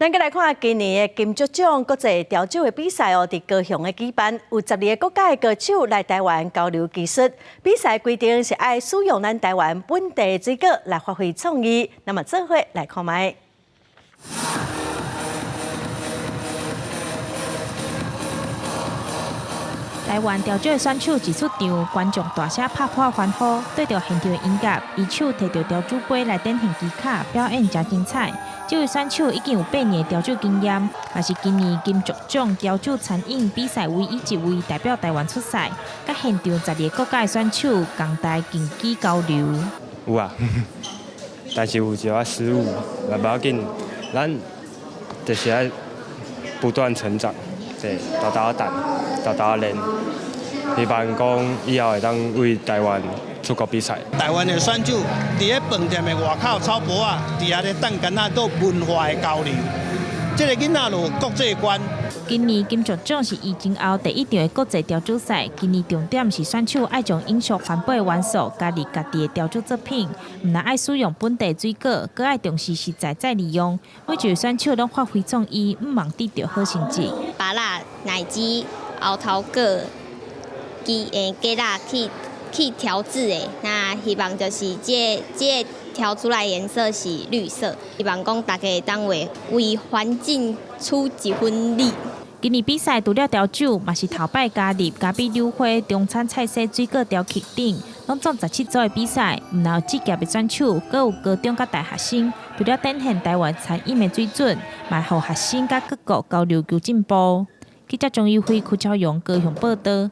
咱閣來看今年的金爵獎國際調酒的比賽哦，佇高雄的舉辦，有12個國家的歌手來台灣交流技術。比賽規定是愛使用咱台灣本地的水果來發揮創意。那麼做伙來看覓。台灣調酒的選手一出場，觀眾大聲拍破歡呼，對著現場的音樂，伊手提著調酒杯來展現技巧，表演誠精彩。這位選手已經有8年的調酒經驗，也是今年金爵獎調酒餐飲比賽唯一一位代表台灣出賽，佮現場12個國家的選手仝台競技交流。有啊，但是有一寡失誤，也無要緊，咱就是愛不斷成長，對，沓沓等，沓沓練，希望講以後會當為台灣出國比賽。台灣的選手佇咧飯店的外口草坡仔，佇遐咧等囡仔做文化的交流。這个囡仔就有國際觀。今年金爵獎是疫情後第一場的國際調酒賽。今年重點是選手愛將永續環保的元素加入家己的調酒作品，毋但愛使用本地水果，閣愛重視食材再利用。每一位選手攏發揮創意，向望得著好成績。芭樂、奶雞、鰲頭果、雞雞肉去調製的，那希望就是這個調出來顏色是綠色，希望講大家會當為環境出一份力。今年比賽除了調酒，嘛是頭擺加入咖啡柳花、中餐菜色、水果雕刻等，攏總17組的比賽，毋但有職業的選手，閣有高中佮大學生。除了展現台灣餐飲的水準，嘛予學生佮各國交流求進步。記者張玉輝、柯超勇高雄報導。